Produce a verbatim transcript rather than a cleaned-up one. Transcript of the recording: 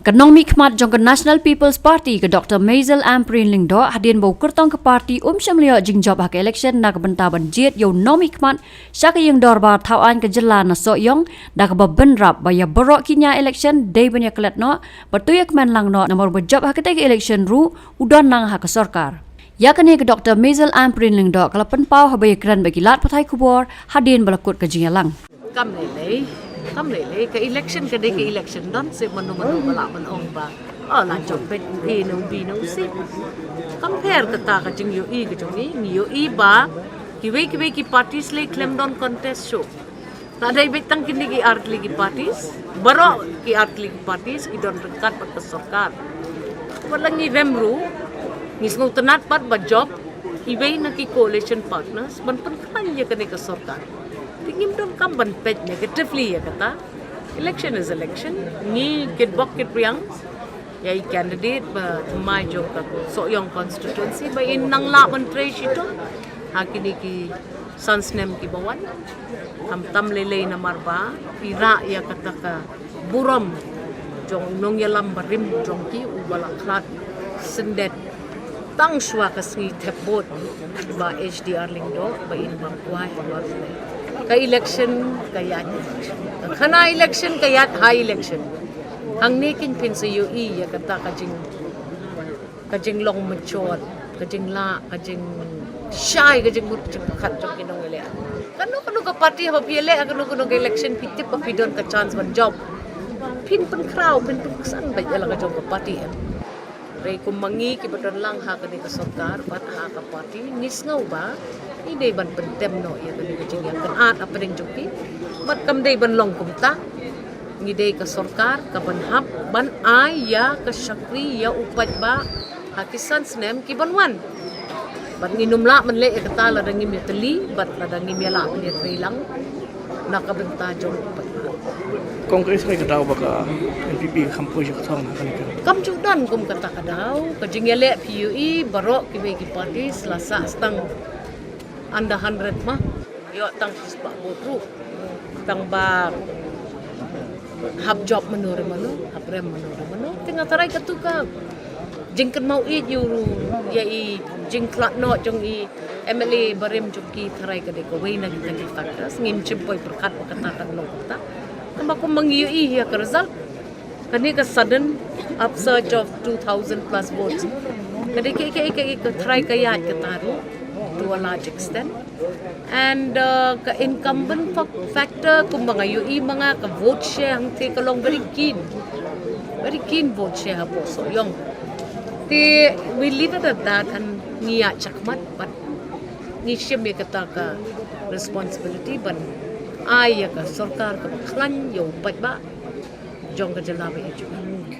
Ka nongmihkhmat jong ka National People's Party, ka Doctor Maisel Ampareen Lyngdoh, hadien ba u kyrtong ka party um shym la ïoh jingjop ha ka election na ka bynta ban jied ïa u nongmihkhmat sha ka ïing dorbar thawaiñ ka jylla na Sohiong, da kaba bynrap ba ïa baroh ki nia election dei ban ïa klet noh bad to ïa kmen lang noh, namar ba jop ha katei ka election ruh u don lang ha ka sorkar. Ïa kane ka Doctor Maisel Ampareen Lyngdoh ka la pynpaw haba ïa kren bad ki lad pathai khubor hadien ba la kut ka jingïalang. Kam lei lei, kam lei lei, ka election ka dei ka election, don seh mano mano ba lah ban ong ba, oh, la jop beit u A ne u B ne u C. Kam pher kata ka jingïohi ka jong ngi, ngi ïohi ba kiwei kiwei ki parties lei khlem don contest shuh. Tang dei beit tang kine ki artylli ki parties, baroh ki artylli ki parties ki don ryngkat bad ka sorkar. Wat la ngi rem ruh, ngi sngewtynnat pat ba jop iwei na ki coalition partners ban pynkhlaiñ ïa kane ka sorkar. Te ngim donkam ban peit negatively ïa kata. Election is election. Ngi kitbok kitriang ïa i candidate ba thymmai jong ka Sohiong constituency ba in nang lah ban trei shitom ha kine ki san snem kiba wan. Khamtam lei lei namar ba i rah ïa kata ka burom jong u nongïalam barim jong ki uba la khlad syndet tang shuwa ka sngi thep vote ba H D R Lyngdoh ba in bam kwai. Ka election ka ïaid, ka khana election ka ïaid ha election. Hangne kin phin sa ïohi ïa kata ka jing, ka jinglong mynshwa, ka jinglah, ka jingshai, ka jingmut jingpyrkhat jong ki nongïaleh. Kano kano ka party haba phi ïaleh ha kano kano ka election phi tip ba phi don ka chance ban jop, phin pynkhraw, phin pynksan beit ïa la ka jong ka party em. Hynrei kum ma ngi kiba don lang ha kane ka sorkar bad ha ka party, ngi sngew ba ngi dei ban pyntem noh ïa kane ka jingïakynad hapdeng jong ki. Bad kam dei ban long kumta. Ngi dei ka sorkar kaban hap ban ai ïa ka shakri ïa u paidbah ha ki san snem kiban wan. Bad ngin ym lah ban leh ïa kata lada ngim ïatylli bad lada ngim ïalah ban ïatrei lang na ka bynta jong u paidbah. Congress ka dei ka daw ba ka N P P kham poi sha ka thong ha kane ka. Kam ju don kum kata ka daw, ka jingïaleh phi ïohi baroh kiwei ki party la sah tang under hundred ma. Ïoh tang shispah vote ruh. Tang ba hap jop mano re mano, hap rem mano re mano. Te nga tharai katu ka jingkynmaw ïeit ïa u, ïa i jingkhlad noh jong i M L A barim jong ki tharai ka dei kawei na kita ki factors. Ngim shym poi pyrkhat ba kata kan long kata. Tang ba kum ma ngi ïohi ïa ka result, kane ka sudden upsurge of two thousand plus votes ka dei ka, ka, ka, ka tharai ka ïaid kata ruh to a large extent. And uh, ka incumbent fa-, factor kum ba nga ïohi ma nga, ka vote share hangtei ka long very keen, very keen vote share hapoh Sohiong. Te we leave it at that and ngi ïaid shakhmat bad ngi shim ïa kata ka responsibility ban ai ïa ka sorkar kaba khlaiñ ïa u paidbah jong ka jylla ba ïeit jong ngi.